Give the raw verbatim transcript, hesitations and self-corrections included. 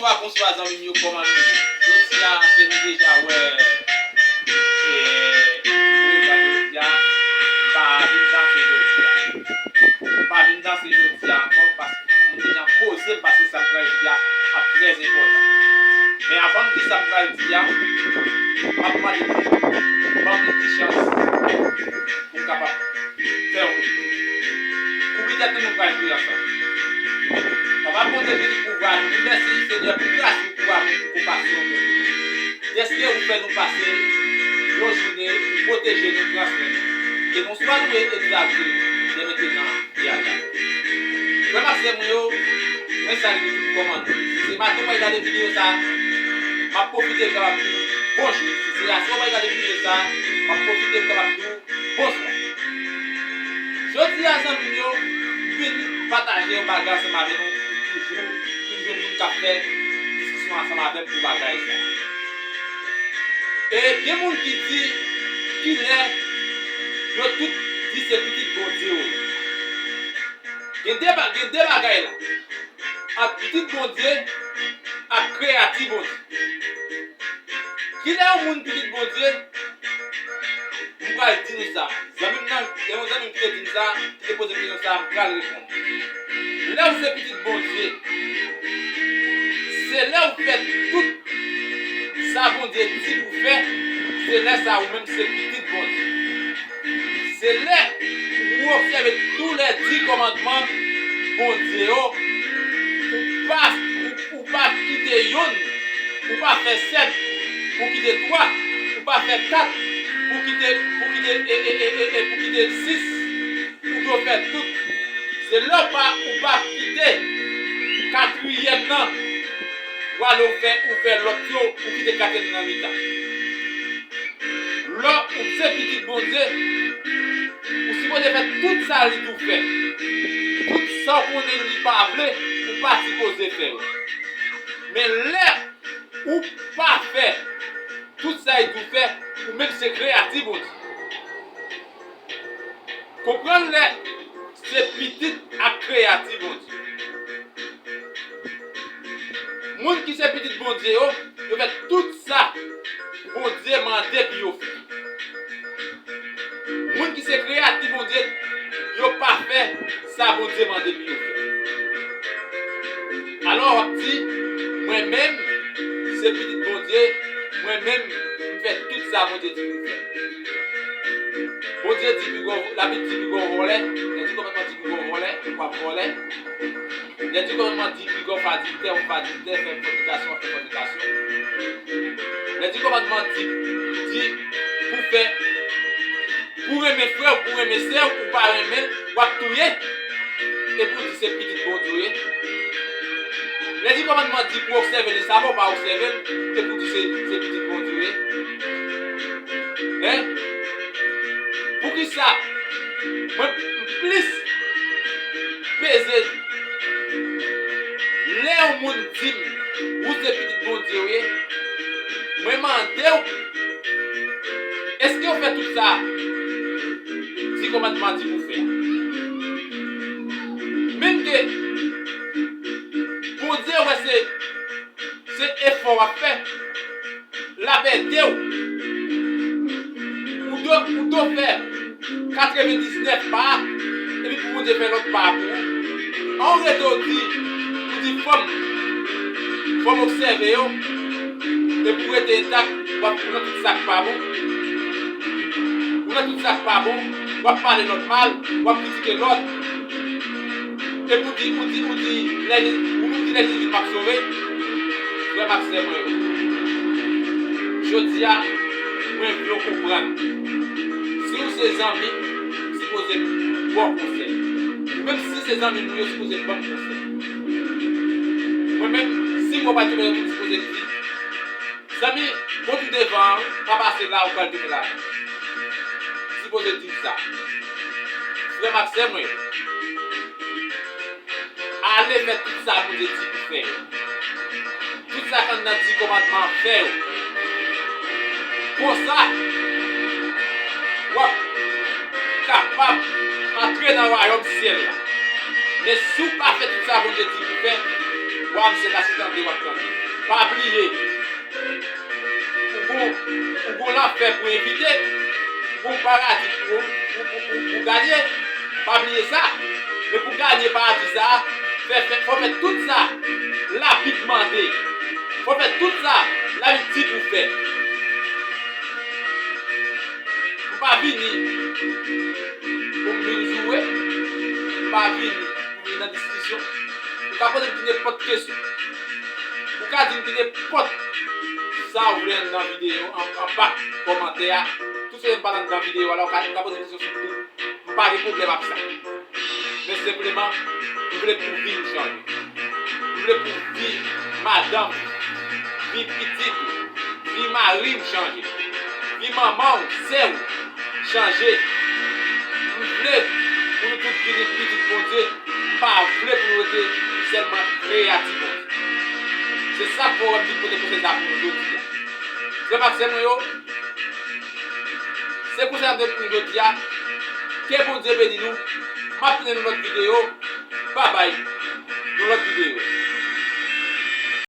Bonswa, bonswa, zanmi m yo, kòman nou ye? Jodi a, ke nou deja wè, e, prezan jodi a, m pa vin danse jodi a. M pa vin danse jodi a ankò, paske m deja poze m, paske sa m pral di a ap trè enpòtan. Men avan m di sa m pral di a, m ap mande nou, ban m yon ti chans pou m kapab fè yon kout men. Koube tèt nou, nou pral priye ansanm. Papa Bondye, pitit pouvwa, nou di mèsi, Senyè, pou gras ou, pou amou, pou konpasyon ou. Dèske ou fè nou pase yon jounen, ou pwoteje nou, pran swen nou. Ke non swa louwe, egzalte, dè mentenan e a jamè. Frè m ak sè mwen yo, mwen salye nou tout, kòman nou ye? Si se maten w pral gade videyo sa, m ap pwofite m kapab di w bonjou. Si se aswè w pral gade videyo sa, m ap pwofite m kapab di w bonswa. Jodi a, zanmi m yo, m vin pataje yon bagay ansanm avè nou. Toujou, toujou moun k ap fè diskisyon ansanm avè m pou bagay sa. E gen moun ki di, kilè yo tout di se pitit Bondye yo ye. Gen de ba-, gen de bagay la. Ak pitit Bondye, ak kreyati Bondye. Kilè yon moun pitit Bondye? M pral di nou sa. Zanmi m nan, gen yon zanmi m ki te di m sa, ki te poze m kesyon sa, m pral reponn. Lè w se pitit Bondye, se lè w fè tout sa Bondye di pou fè, se lè sa ou menm se pitit Bondye. Se lè ou obsève tou lè di kòmandman Bondye yo, ou pa, ou, ou pa kite yonn, ou pa fè sèt, ou kite twa, ou pa fè kat, ou kite, ou kite, e, e, e, e, e, ou kite sis, ou dwe fè tout. Se lè w pa, ou pa kite katriyèm nan, w ale w fè, ou fè lòt yo, ou kite katriyèm nan mitan. Lè w se pitit Bondye, ou sipoze fè tout sa li di w fè. Tout sa w konnen li pa vle, ou pa sipoze fè yo. Men lè ou pa fè tout sa li di w fè, ou menm se kreyati Bondye. Konprann lè se pitit ak kreyati Bondye. Moun ki se pitit Bondye yo, yo fè tout sa Bondye mande pou yo fè. Moun ki se kreyati Bondye, yo pa fè sa Bondye mande pou yo fè. Alò, w ap di, mwen menm, se pitit Bondye, mwen menm, m fè tout sa Bondye di m fè. Bondye di, pi gwo, Labib di, pi gwo vòlè, lè di kòmandman di, pi gwo vòlè, w ap vòlè. Lè di kòmandman di, pi gwo fè adiltè, w ap fè adiltè, fè fònikasyon, w ap fè fònikasyon. Lè di kòmandman di, di, pou fè, pou renmen frè w, pou renmen sè w, ou pa renmen l, w ap touye. Epi w di se pitit Bondye w ye. Lè di kòmandman di pou obsève le saba, w pa obsève l, epi w di se, se pitit Bondye w ye. Hein? Poukisa mwen m plis peze lè yon moun di m, ou se pitit Bondye w ye, mwen mande w, èske w fè tout sa di kòmandman di pou fè a? Menm ke Bondye wè se, se efò w ap fè, l ap ede w. Ou dwe, ou dwe fè katrevendiznèf pa, epi pou Bondye fè lòt pa pou ou. An ou rete ou di, ou di fò m, fò m obsève yo, epi ou rete entak, w ap, ou nan tout sa k pa bon. Ou nan tout sa k pa bon, w ap pale lòt mal, w ap kritike lòt. Epi ou di, ou di, ou di, lè, ou di lè Jezi vin m ap sove. Frè m ak sè mwen yo, jodi a, mwen vle w konprann. Si w se zanmi m, m sipoze ba w konsèy. Ou menm si se zanmi m ou ye, w sipoze ban m konsèy. Mwen menm, si m wè w pa t yo, m sipoze di, zanmi, bon, tou devan an, pa pase la, ou pral tounen la. M sipoze di w sa. Frè m ak sè mwen yo, ale fè tout sa Bondye di pou fè yo. Tout sa k anndan di kòmandman an, fè yo. Konsa, w ap kapab antre nan wayòm syèl la. Men si w pa fè tout sa Bondye di pou fè, Wa m, se la si tande w ap tande. Pa bliye, ou gon, ou gon lanfè pou evite, ou gon paradi pou, pou, pou, pou, pou ganye. Pa bliye sa. Men pou ganye paradi sa a, fè, fè, fò fè tout sa Labib mande. Fò fè tout sa Labib di pou fè. M pa vini pou m vin joure. M pa vini pou m vin nan diskisyon. Ou ka poze m ki nenpòt kesyon. Ou ka di m ki nenpòt sa ou vle anndan videyo, an, anba kòmantè a. Tout se m pa anndan videyo a la, ou ka, ou ka poze m kesyon sou tout. M pa gen pwoblèm ak sa. Men senpleman, m vle pou vi m chanje. M vle pou vi madanm, vi pitit, vi mari m chanje. Vi manman w, sè w chanje. M vle pou nou tout vini pitit Bondye. M pa vle pou nou rete sèlman kreyati Bondye. Se sa k fè w wè m vin pote konsèy sa pou nou jodi a. Frè m ak sè mwen yo, se konsèy la m te pou nou jodi a. Ke Bondye beni nou. M ap tounen nan lòt videyo. Babay. Yon lòt videyo.